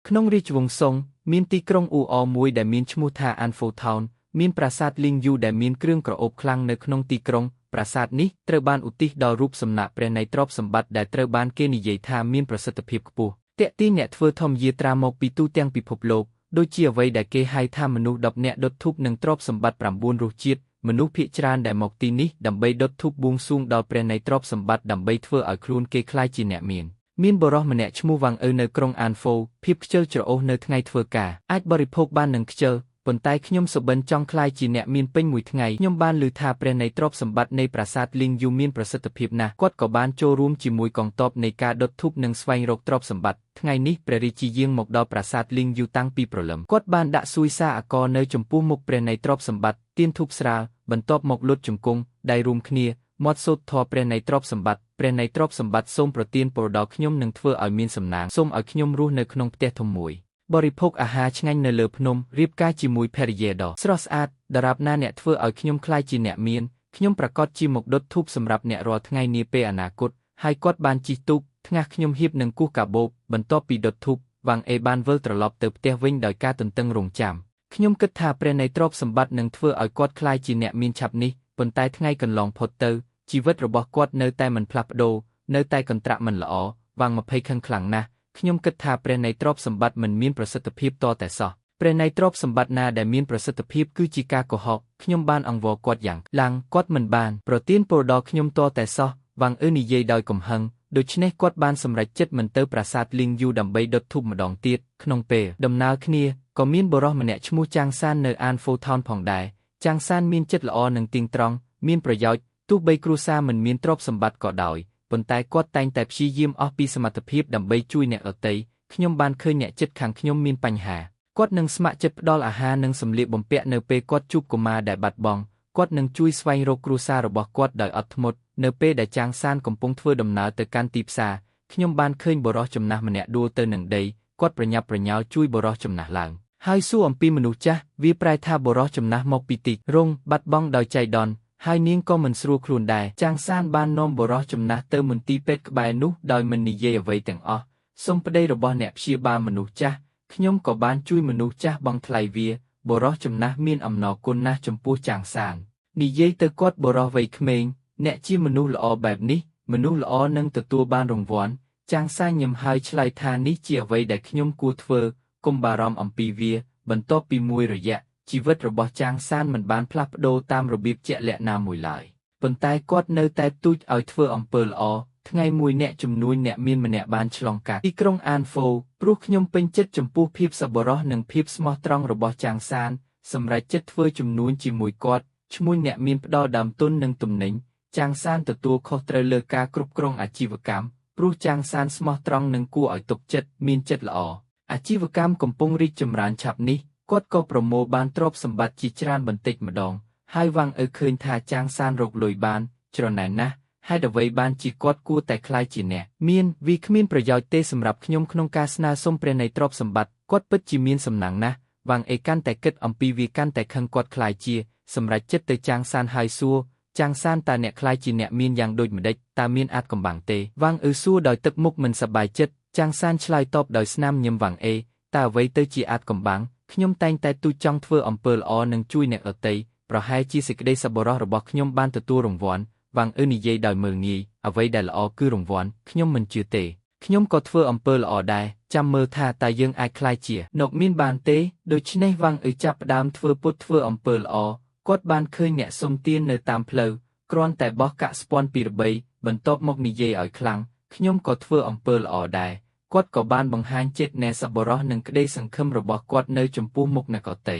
ក្នុងរាជវង្សសុងមានទីក្រុងអ៊ូអរមួយដែលមានឈ្មោះថាអានហ្វូថោនមានប្រាសាទលីងយូដែលមានគ្រឿងក្រអូបខ្លាំងនៅក្នុងទីក្រុងប្រាសាទនេះត្រូវបានឧទ្ទិសដល់រូបសំណាកព្រះនៃទ្រព្យសម្បត្តិដែលត្រូវបានគេនិយាយថាមានប្រសិទ្ធភាពខ្ពស់ទាក់ទាញអ្នកធ្វើធម្មយាត្រាមកពីទូទាំងពិភពលោកដូចជាអ្វីដែលគេហៅថាមនុស្ស10នាក់ដុតធូបនិងទ្រព្យសម្បត្តិ9រសជាតិមនុស្សភាគច្រើនដែលមកទីនេះដើម្បីដុតធូបបួងសួងដល់ព្រះនៃទ្រព្យសម្បត្តិដើម្បីធ្វើឲ្យខ្លួនគេក្លាយជាអ្នកមានមានបុរសម្នាក់ឈ្មោះវ៉ាងឪនៅក្រុងអានហ្វូភាពខ្ជិលច្រអូសនៅថ្ងៃធ្វើការអាចបរិភោគបាននឹងខ្ជិលប៉ុន្តែខ្ញុំសុបិនចង់ក្លាយជាអ្នកមានពេញមួយថ្ងៃខ្ញុំបានឮថាព្រះនៃទ្រព្យសម្បត្តិនៃប្រាសាទលីងយូមានប្រសិទ្ធភាពណាស់គាត់ក៏បានចូលរួមជាមួយកងទ័ពនៃការដុតធូបនិងស្វែងរកទ្រព្យសម្បត្តិថ្ងៃនេះព្រះរាជាយាងមកដល់ប្រាសាទលីងយូតាំងពីព្រលឹមគាត់បានដាក់សួយសារអាករនៅចំពោះមុខព្រះនៃទ្រព្យសម្បត្តិទៀនធូបស្រាលបន្ទាប់មកលុតជង្គង់ដៃរួមគ្នាមាត់សូត្រធម៌ព្រះនៃទ្រព្យសម្បត្តិព្រះនៃទ្រព្យសម្បត្តិសូមប្រទានពរដល់ខ្ញុំនិងធ្វើឲ្យមានសំណាងសូមឲ្យខ្ញុំរស់នៅក្នុងផ្ទះធំមួយបរិភោគអាហារឆ្ងាញ់នៅលើភ្នំរៀបការជាមួយភរិយាដ៏ស្រស់ស្អាតដរាបណាអ្នកធ្វើឲ្យខ្ញុំក្លាយជាអ្នកមានខ្ញុំប្រាកដជាមកដុតធូបសម្រាប់អ្នករាល់ថ្ងៃនាពេលអនាគតហើយគាត់បានជិះទូកថ្ងាសខ្ញុំហៀបនឹងគោះកាបូបបន្ទាប់ពីដុតធូបវ៉ាងអេបានវិលត្រឡប់ទៅផ្ទះវិញដោយការទន្ទឹងរង់ចាំខ្ញុំគិតថាព្រះនៃទ្រព្យសម្បត្តិនឹងធ្វើឲ្យគាត់ក្លាយជាអ្នកមានឆាប់នេះប៉ុន្តែថ្ងៃកន្លងផុតទៅជីវិតរបស់គាត់នៅតែមិនផ្លាស់ប្ដូរនៅតែកន្ត្រាក់មិនល្អវ៉ាង20ខឹងខ្លាំងណាស់ខ្ញុំគិតថាព្រះនៃទ្រព្យសម្បត្តិមិនមានប្រសិទ្ធភាពតតែសោះព្រះនៃទ្រព្យសម្បត្តិណាដែលមានប្រសិទ្ធភាពគឺជាការកុហកខ្ញុំបានអង្វរគាត់យ៉ាងខ្លាំងគាត់មិនបានប្រទានពរដល់ខ្ញុំតតែសោះវ៉ាងអឺនិយាយដោយកំហឹងដូច្នេះគាត់បានសម្រេចចិត្តមិនទៅប្រាសាទលីងយូដើម្បីដុតធូបម្ដងទៀតក្នុងពេលដំណើរគ្នាក៏មានបុរសម្នាក់ឈ្មោះចាងសាននៅអានហ្វូថោនផងដែរចាងសានមានចិត្តល្អនិងទៀងត្រង់មានប្រយោជន៍ទោះបីគ្រួសារមិនមានទ្រព្យសម្បត្តិក៏ដោយប៉ុន្តែគាត់តែងតែព្យាយាមអស់ពីសមត្ថភាពដើម្បីជួយអ្នកដទៃខ្ញុំបានឃើញអ្នកជិតខាងខ្ញុំមានបញ្ហាគាត់នឹងស្ម័គ្រចិត្តផ្ដល់អាហារនិងសម្លៀកបំពាក់នៅពេលគាត់ជួបកុមារដែលបាត់បង់គាត់នឹងជួយស្វែងរកគ្រួសាររបស់គាត់ដោយអត់ធ្មត់នៅពេលដែលចាងសានកំពុងធ្វើដំណើរទៅកាន់ទីផ្សារខ្ញុំបានឃើញបុរសចំណាស់ម្នាក់ដួលទៅនឹងដីគាត់ប្រញាប់ប្រញាល់ជួយបុរសចំណាស់ឡើងហើយសួរអំពីមនុស្សចាស់វាប្រែថាបុរសចំណាស់មកពីទីរងបាត់បង់ដោយចៃដន្យហើយនាងក៏មិនស្រួលខ្លួនដែរចាងសានបាននាំបុរសចំណាស់ទៅមន្ទីរពេទ្យក្បែរនោះដោយមិននិយាយអ្វីទាំងអស់សូមប្តីរបស់អ្នកព្យាបាលមនុស្សចាស់ខ្ញុំក៏បានជួយមនុស្សចាស់បង់ថ្លៃវាបុរសចំណាស់មានអំណរគុណណាស់ចំពោះចាងសាននិយាយទៅគាត់បុរសវ័យក្មេងអ្នកជាមនុស្សល្អបែបនេះមនុស្សល្អនឹងទទួលបានរង្វាន់ចាងសានញឹមហើយឆ្លើយថានេះជាអ្វីដែលខ្ញុំគួរធ្វើកុំបារម្ភអំពីវាបន្ទាប់ពីមួយរយៈជីវិតរបស់ចាងសានមិនបានផ្លាស់ប្ដូរតាមរបៀបជាក់លាក់ណាមួយឡើយប៉ុន្តែគាត់នៅតែទូចឲ្យធ្វើអំពើល្អថ្ងៃមួយអ្នកជំនួញអ្នកមានម្នាក់បានឆ្លងកាត់ទីក្រុងអានហ្វូព្រោះខ្ញុំពេញចិត្តចំពោះភាពសប្បុរសនិងភាពស្មោះត្រង់របស់ចាងសានសម្រេចចិត្តធ្វើជំនួញជាមួយគាត់ឈ្មោះអ្នកមានផ្ដល់ដើមទុននិងទំនិញចាងសានទទួលខុសត្រូវលើការគ្រប់គ្រងអាជីវកម្មព្រោះចាងសានស្មោះត្រង់និងគួរឲ្យទុកចិត្តមានចិត្តល្អអាជីវកម្មកំពុងរីកចម្រើនឆាប់នេះគាត់ក៏ប្រមូលបានទ្រព្យសម្បត្តិជាច្រើនបន្តិចម្ដងហើយវ៉ាងឪឃើញថាចាងសានរកលុយបានច្រណែនណាស់ហេតុអ្វីបានជាគាត់គួរតែក្លាយជាអ្នកមានវាគ្មានប្រយោជន៍ទេសម្រាប់ខ្ញុំក្នុងការស្នើសុំព្រះនៃទ្រព្យសម្បត្តិគាត់ពិតជាមានសំណាងណាស់វ៉ាងអេកាន់តែគិតអំពីវាកាន់តែខឹងគាត់ក្លាយជាសម្រេចចិត្តទៅចាងសានហើយសួរចាងសានតើអ្នកក្លាយជាអ្នកមានយ៉ាងដូចម្ដេចតើមានអាចកំបាំងទេវ៉ាងអឺសួរដោយទឹកមុខមិនសប្បាយចិត្តចាងសានឆ្លើយតបដោយស្នាមញឹមវ៉ាងអេតើអ្វីទៅជាអាចកំបាំងខ្ញុំតែងតែទូចចង់ធ្វើអំពើល្អនិងជួយអ្នកដទៃប្រហែលជាសេចក្តីសប្បុរសរបស់ខ្ញុំបានទទួលរង្វាន់វ៉ាងអឺនិយាយដោយមើលងាយអ្វីដែលល្អគឺរង្វាន់ខ្ញុំមិនជឿទេខ្ញុំក៏ធ្វើអំពើល្អដែរចាំមើលថាតើយើងអាចក្លាយជាអ្នកមានបានទេដូច្នេះវ៉ាងអឺចាប់ផ្ដើមធ្វើពុតធ្វើអំពើល្អគាត់បានឃើញអ្នកសុំទាននៅតាមផ្លូវគ្រាន់តែបោះកាក់ស្ពាន់ពីរបីបន្ទាប់មកនិយាយឲ្យខ្លាំងខ្ញុំក៏ធ្វើអំពើល្អដែរគាត់ក៏បានបង្ហាញចិត្តនៃសប្បុរសនិងក្តីសង្ឃឹមរបស់គាត់នៅចំពោះមុខអ្នកដទៃ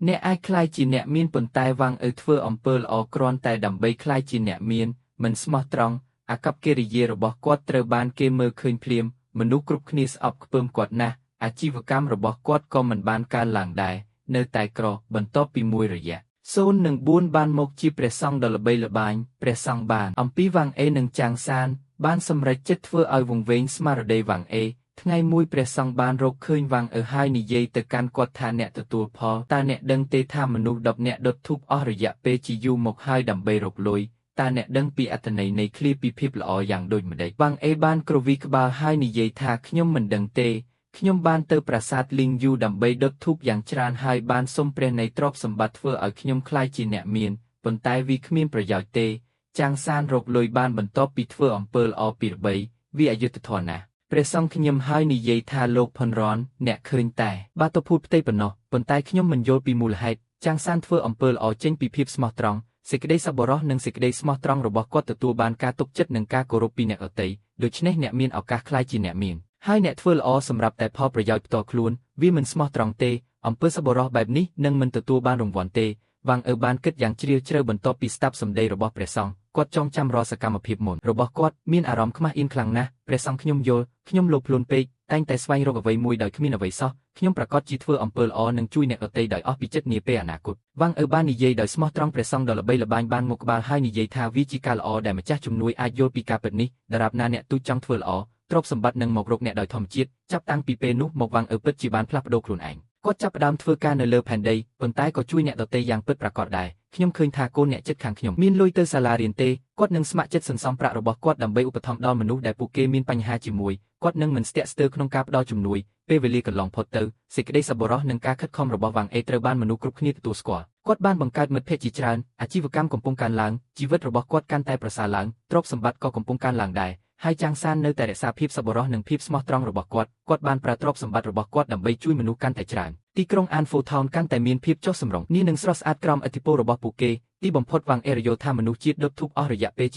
អ្នកអាចក្លាយជាអ្នកមានប៉ុន្តែវ៉ាងអឺធ្វើអំពើល្អគ្រាន់តែដើម្បីក្លាយជាអ្នកមានមិនស្មោះត្រង់អាកប្បកិរិយារបស់គាត់ត្រូវបានគេមើលឃើញភ្លាមមនុស្សគ្រប់គ្នាស្អប់ខ្ពើមគាត់ណាស់អាជីវកម្មរបស់គាត់ក៏មិនបានកើនឡើងដែរនៅតែក្របន្ទាប់ពីមួយរយៈ0និង4បានមកជាព្រះសង្ឃដ៏ល្បីល្បាញព្រះសង្ឃបានអំពីវ៉ាងអេនិងចាងសានបានសម្រេចចិត្តធ្វើឲ្យវង្វេងស្មារតីវ៉ាងអេថ្ងៃមួយព្រះសង្ឃបានរកឃើញវ៉ាងអឺហើយនិយាយទៅកាន់គាត់ថាអ្នកទទួលផលតើអ្នកដឹងទេថាមនុស្ស10នាក់ដុតធូបអស់រយៈពេលជាយូរមកហើយដើម្បីរកលុយតើអ្នកដឹងពីអត្ថន័យនៃឃ្លាពីភាពល្អយ៉ាងដូចម្តេចវ៉ាងអេបានគ្រវីក្បាលហើយនិយាយថាខ្ញុំមិនដឹងទេ ខ្ញុំបានទៅប្រាសាទលីងយូដើម្បីដុតធូបយ៉ាងច្រើនហើយបានសុំព្រះនៃទ្រព្យសម្បត្តិធ្វើឲ្យខ្ញុំក្លាយជាអ្នកមានប៉ុន្តែវាគ្មានប្រយោជន៍ទេចាងសានរកលុយបានបន្ទាប់ពីធ្វើអំពើល្អពីរបីវាអយុត្តិធម៌ណាស់ព្រះសង្ឃខ្ញុំហើយនិយាយថាលោកផុនរ៉នអ្នកឃើញតែបាតុភូតផ្ទៃប៉ុណ្ណោះប៉ុន្តែខ្ញុំមិនយល់ពីមូលហេតុចាងសានធ្វើអំពើល្អចេញពីភាពស្មោះត្រង់សេចក្តីសប្បុរសនិងសេចក្តីស្មោះត្រង់របស់គាត់ទទួលបានការទុកចិត្តនិងការគោរពពីអ្នកដទៃដូច្នេះអ្នកមានឱកាសក្លាយជាអ្នកមានហើយអ្នកធ្វើល្អសម្រាប់តែផលប្រយោជន៍ផ្ទាល់ខ្លួនវាមិនស្មោះត្រង់ទេអំពើសប្បុរសបែបនេះនឹងមិនទទួលបានរង្វាន់ទេវ៉ាងអឺបានគិតយ៉ាងជ្រាលជ្រៅបន្ទាប់ពីស្ដាប់សម្ដីរបស់ព្រះសង្ឃគាត់ចងចាំរាល់សកម្មភាពមុនរបស់គាត់មានអារម្មណ៍ខ្មាស់អៀនខ្លាំងណាស់ព្រះសង្ឃខ្ញុំយល់ខ្ញុំលោភលន់ពេកតែងតែស្វែងរកអ្វីមួយដោយគ្មានអ្វីសោះខ្ញុំប្រាកដជាធ្វើអំពើល្អនិងជួយអ្នកដទៃដោយអស់ពីចិត្តនាពេលអនាគតវ៉ាងអឺបាននិយាយដោយស្មោះត្រង់ព្រះសង្ឃដ៏ល្បីល្បាញបានងក់ក្បាលហើយនិយាយថាវាជាការល្អដែលម្ចាស់ជំនួយអាចយល់ពីការពិតនេះដរាបណាអ្នកទូចចង់ធ្វើល្អទ្រព្យសម្បត្តិនឹងមករកអ្នកដោយធម្មជាតិចាប់តាំងពីពេលនោះមកវ៉ាងអឺពិតជាបានផ្លាស់ប្ដូរខ្លួនឯងគាត់ចាប់ផ្ដើមធ្វើការនៅលើផែនដីប៉ុន្តែក៏ជួយអ្នកដទៃយ៉ាងពិតប្រាកដដែរខ្ញុំឃើញថាកូនអ្នកចិត្តខាងខ្ញុំមានលុយទៅសាលារៀនទេគាត់នឹងស្ម័គ្រចិត្តសន្សំប្រាក់របស់គាត់ដើម្បីឧបត្ថម្ភដល់មនុស្សដែលពួកគេមានបញ្ហាជាមួយគាត់នឹងមិនស្ទាក់ស្ទើរក្នុងការផ្ដល់ជំនួយពេលវេលាកន្លងផុតទៅសេចក្តីសប្បុរសនិងការខិតខំរបស់វ៉ាងអេត្រូវបានមនុស្សគ្រប់គ្នាទទួលស្គាល់គាត់បានបង្កើតមិត្តភក្តិជាច្រើនអាជីវកម្មកំពុងកើនឡើងជីវិតរបស់គាត់កាន់តែប្រសើរឡើងទ្រព្យសម្បត្តិក៏កំពុងកើនឡើងដែរហើយចាងសាននៅតែរក្សាភាពសប្បុរសនិងភាពស្មោះត្រង់របស់គាត់គាត់បានប្រើទ្រព្យសម្បត្តិរបស់គាត់ដើម្បីជួយមនុស្សកាន់តែច្រើនទីក្រុងអានហ្វូថោនកាន់តែមានភាពចុះសម្រុងនេះនឹងស្រស់ស្អាតក្រោមឥទ្ធិពលរបស់ពួកគេទីបំផុតវ៉ាងអេរយល់ថាមនុស្សជាតិដុតធូបអស់រយៈពេល